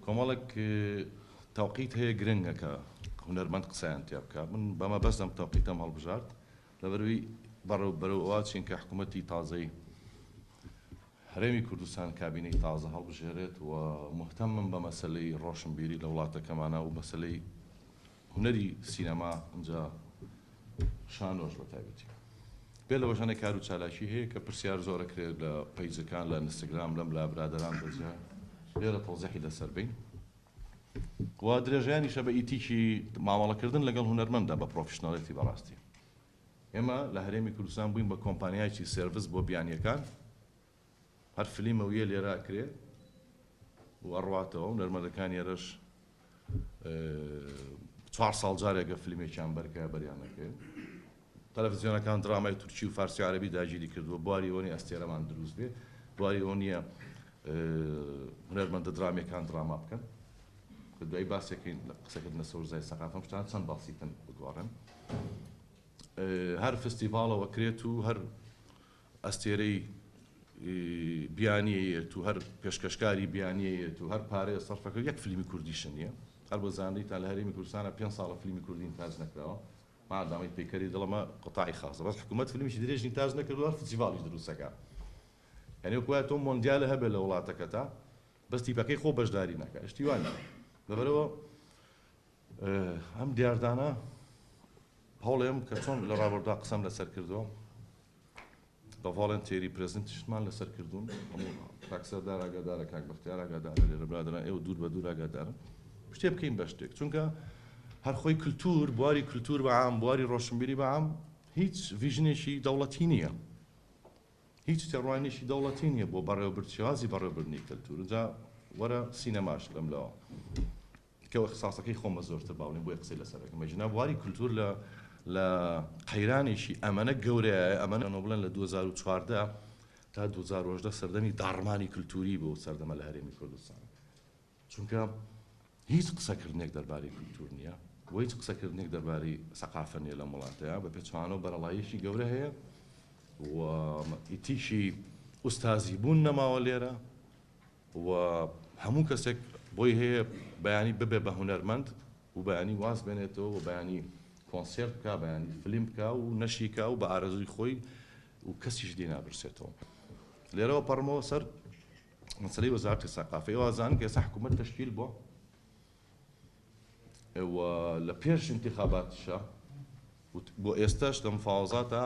کۆمەڵێک تەوقیت هەیە گرنگە کە هونەرمەند قسەیان تیا بکا. من بە مەبەست ئەم تەوقیتەم هەڵبژارد لەبەرئەوەی بەڕێو بەرەو ئەوە چین کە حکوومەتی تازەی هەرێمی کوردستان کابینەی تازە هەڵبژێرێت و موهتەمم بە مەسەلەی ڕۆشنبیری لە وڵاتەکەمانا و مەسەلەی هونەری سینەما ئینجا شانۆش بە تایبەتی. بێ لەوەش هەنێ کار و چالاکی هەیە کە پرسیار زۆر ئەکرێت لە پەیجەکان لە ئینستاگرام لەم لا برادەران بەجیا لێرە تەوزیحی لەسەر بین و درێژەیانیشە بە ئیتیکی مامەڵەکردن لەگەڵ هونەرمەندا بە پرۆفیشناڵێتی. بەڕاستی ئێمە لە هەرێمی کوردستان بووین بە کۆمپانیایەکی سێرڤس بۆ بیانیەکان، هەر فلیمە و یە لێرە ئەکرێ و ئەڕواتەوە، هونەرمەندەکان ئێرەش 4 ساڵ جارێکە فلیمێکیان بەرکە بەریان نەکرێت. تەلەڤزیۆنەکان درامای تورکی و فارسی و عەرەبی داگیری کردووە، بواری ئەوە نیە ئەستێرەمان دروست بێ، بواری ئەوە نییە هونەرمەندە درامیەکان دراما بکەن. کە دوایی باسێکین لە قسەکردن لەسەر وەزای سەقافە ئەم شتانە چەند بەسیتن بگۆڕێن. هەر فستیڤاڵەوە کرێت و هەر ئەستێرەی بیانیەیەت و هەر پێشکەشکاری بیانیەیەت و هەر پارەیە سەرفەکە، یەک فیلمی کوردیشە نییە. هەر بۆ زانیتان لە هەرێمی کوردستانە 5 ساڵە فیلمی کوردی ئینتاج نەکراوە. مادامەی پەیکەری دڵمە قەتاعی خاصە، بەس حکوومەت فیلمیشی درێژ ئینتاج نەکردووە، هەر فستیڤاڵیش دروستەکە. یعنی وەکو وایە تۆ مۆندیالە هەبێت لە وڵاتەکەتا بەس تیپەکەی خۆ بەشداری نەکا، شتی وا نییە. لەبەرەوە ئەم دیاردانە هەوڵێم کە چۆن لە ڕابردووا قسەم لەسەر کردووە، بە ڤۆڵنتێری پرێزنتیشمان لەسەر کردوون، هەموو کاک سەردار ئاگادارە، کاک بەختیار ئاگادارە، لێرە برادەران ئێوە دوور بە دوور ئاگادارن. شتێ بکەین بە شتێک، چونکە هەر خۆی کلتور، بواری کلتور بە عام، بواری ڕۆشنبیری بە عام هیچ vision ێکی دەوڵەتی نییە، هیچ تێڕوانینێکی دەوڵەتی نییە بۆ بەڕێوەبرد، شێوازی بەڕێوەبردنی کلتور. جا وەرە سینەماش لەملاوە کە ئیختیساسەکەی خۆمە زۆرتر باڵین بۆیە قسەی لەسەر ئەکەم. ئەگینا بواری کلتور لە لە قەیرانێکی ئەمەنە گەورەیە، ئەمەنە بڵێن لە 2014 تا 2018 سەردەمی داڕمانی کلتوری بوو سەردەمە لە هەرێمی کوردستان، چونکە هیچ قسەکردنێک دەربارەی کلتور نییە و هیچ قسەکردنێک دەربارەی سەقافە نییە لەم وڵاتەیە. بە پێچەوانەوە بەرەڵاییەکی گەورە هەیە و ئیتیکی ئوستازی بوون نەماوە لێرە و هەموو کەسێک بۆی هەیە بەیانی ببێ بە هونەرمەند و بەیانی واز بێنێتەوە و بەیانی کۆنسێرت بکا، بەیانی فلیم بکا و نەشیکا و بە ئارەزووی خۆی و کەسیش لێ نابرسێتەوە. لێرەوە پەڕمەوە سەر مەسەلەی وەزارەتی سەقافە. ئێوە ئەزانن کە ئێستا حکوومەت تەشکیل بووە و لە پێش ئینتیخاباتیشە بۆ ئێستاش لە مفاوەزاتە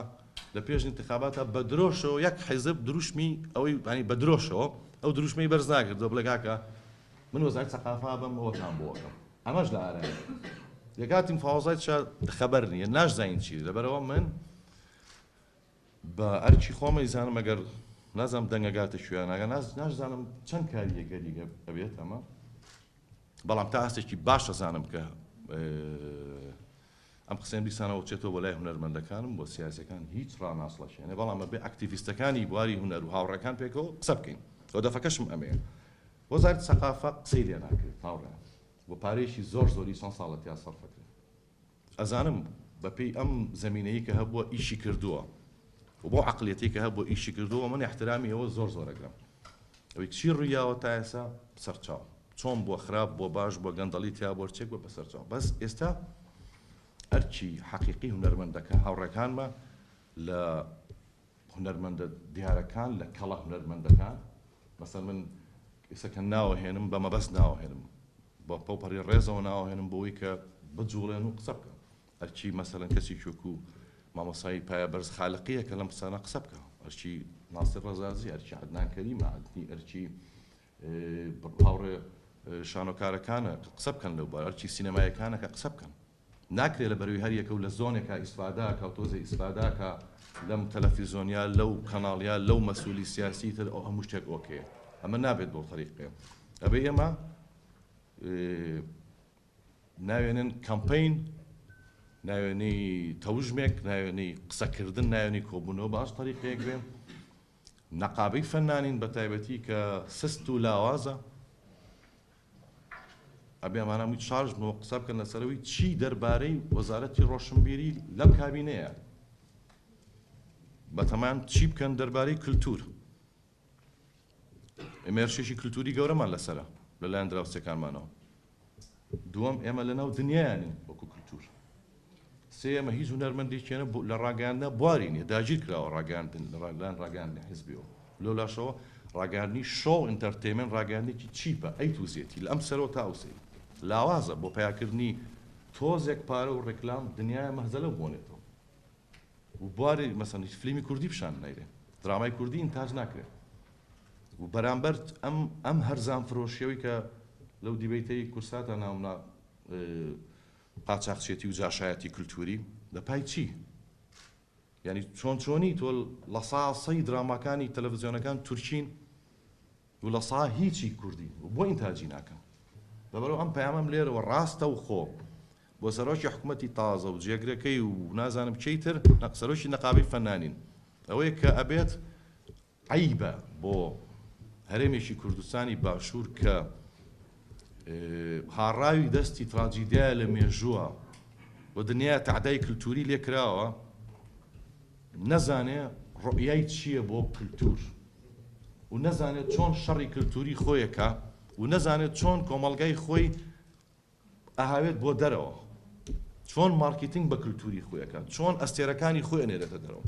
لە پێش ئینتیخاباتە بە درۆشەوە یەک حیزب دروشمی ئەوەی ینی بە درۆشەوە ئەو دروشمەی بەرز ناکردەوە بڵێ کاکە من وەزارەتی سەقافە بم ئەوەتان بۆ ئەکەم. ئەمەش لە ئارایە لە کاتی مفاوەزاتیشە خەبەر نییە، ناشزانین چی. لەبەرەوە من بە ئەرکی خۆمە ئیزانم ئەگەر نازانم دەنگەگاتە کوێ ناگە، ناشزانم چەند کاریگەری ئەبێت ئەمە، بەڵام تا ئاستێکی باش ئەزانم کە ئەم قسەیەم دیسانەوە چێتەوە بۆ لای هونەرمەندەکانم، بۆ سیاسیەکان هیچ ڕاناسڵەشێنێ، بەڵام ئەبێ ئەکتیڤیستەکانی بواری هونەر و هاوڕێکان پێکەوە قسە بکەین. و دەفەکەشم ئەمەیە، وەزارەتی سەقافە قسەی لێ ناکرێت هاوڕێیان و پارەیەکی زۆر زۆری چەند ساڵە تیا سەرفەکرێت. ئەزانم بەپێی ئەم زەمینەی کە هەبووە ئیشی کردووە و بۆ عەقلیەتەی کە هەبووە ئیشی کردووە، من ئیحترامی ئەوە زۆر زۆر ئەگرم. ئەوەی چی ڕوویاوە تا ئێستا سەرچاو، چۆن بووە، خراپ بووە، باش بووە، گەندەڵی تیا بووە، چێک بووە، بەسەرچاو. بەس ئێستا ئەرکی حەقیقی هونەرمەندەکە هاوڕێکانمە لە هونەرمەندە دیارەکان، لە کەڵە هونەرمەندەکان، مەسەن من ئێستا کە ناوەهێنم بە مەبەست ناوەهێنم، بە پەوپەڕی ڕێزەوە ناوەهێنم بۆ ئەوەی کە بجوڵێن و قسە بکەن. ئەرکی مەسەلەن کەسێکی وەکو مامۆستای پایە بەرز خالقیە کە لەم قسانە قسە بکە، ئەرکی ناسر ڕەزازی، ئەرکی عەدنان کەریمە، ئەرکی هاوڕێ شانۆکارەکانە کە قسە بکەن لەو بارە، ئەرکی سینەمایەکانە کە قسە بکەن. ناکرێ لە بەروی هەر یەکە و لە زۆنێکا ئیسفاداکا و تۆزێ ئیسفاداکا لەم تەلەفیزۆنیا، لەو کەناڵیا، لەو مەسولی سیاسی تر، ئەو هەموو شتێک ئۆکەیە. ئەمە نابێت بەو تەریقەیە. ئەبێ ئێمە ناوێنن کەمپەین، ناوێنەی تەوژمێک، ناوێنەی قسەکردن، ناوێنەی کۆبوونەوە باش تەریقەیەک بێ. نەقابەی فەنانین بە تایبەتی کە سست و لاوازە، ئەبێ ئەمانە هەمووی چارج بن و قسە بکەن لەسەرەوەی چی دەربارەی وەزارەتی ڕۆشنبیری لەم کابینەیە بەتەمان چی بکەن دەربارەی کلتور. ئێمە هێرشێکی کلتوری گەورەمان لەسەرە. لەلایەن دراوسێکانمانەوە. دووەم، ئێمە لەناو دنیایانین وەکو کلتور. سێیەمە هیچ هونەرمەندێکی نە لە ڕاگەیاندنا بواری نیە، داگیر کراوە ڕاگەیاندن لە لایەن ڕاگەیاندنی حیزبیەوە. لەولاشەوە ڕاگەیاندنی show entertainment ڕاگەیاندنێکی cheap ە، ئەی توزێتی لە ئەم سەرەوە تا ئەو سەری لاوازە بۆ پەیاکردنی تۆزێک پارە و ڕێکلام دنیایە مەهزەلە بۆنێتەوە و بواری مەسەن هیچ فلیمی کوردی پیشان نایرێ، درامای کوردی ئینتاج ناکرێ و بەرامبەر ئەم ئەم هەرزان فرۆشیەوەی کە لەو دیبەیتەی کورساتا ناومنا قاچاخچێتی و جاشایەتی کلتوری لە پای چی؟ یانی چۆن چۆنی تۆ لە سا سەی دراماکانی تەلەفزیۆنەکان تورکین و لە سا هیچی کوردین و بۆ ئینتاجی ناکەن؟ لەبەرئەوە ئەم پەیامەم لێرەوە ڕاستەوخۆ بۆ سەرۆکی حکومەتی تازە و جێگرەکەی و نازانم کێی تر سەرۆکی نەقابەی فەنانین ئەوەیە کە ئەبێت عەیبە بۆ هەرێمێکی کوردستانی باشوور کە هاڕاوی دەستی تراجیدیایە لە مێژووە و دنیا تەعدای کلتوری لێ کراوە نەزانێ ڕوئیای چییە بۆ کلتور و نەزانێت چۆن شەڕی کلتوری خۆیەکە و نەزانێت چۆن کۆمەڵگای خۆی ئەهاوێت بۆ دەرەوە، چۆن مارکیتینگ بە کلتوری خۆی ئەکات، چۆن ئەستێرەکانی خۆی ئەنێرێتە دەرەوە.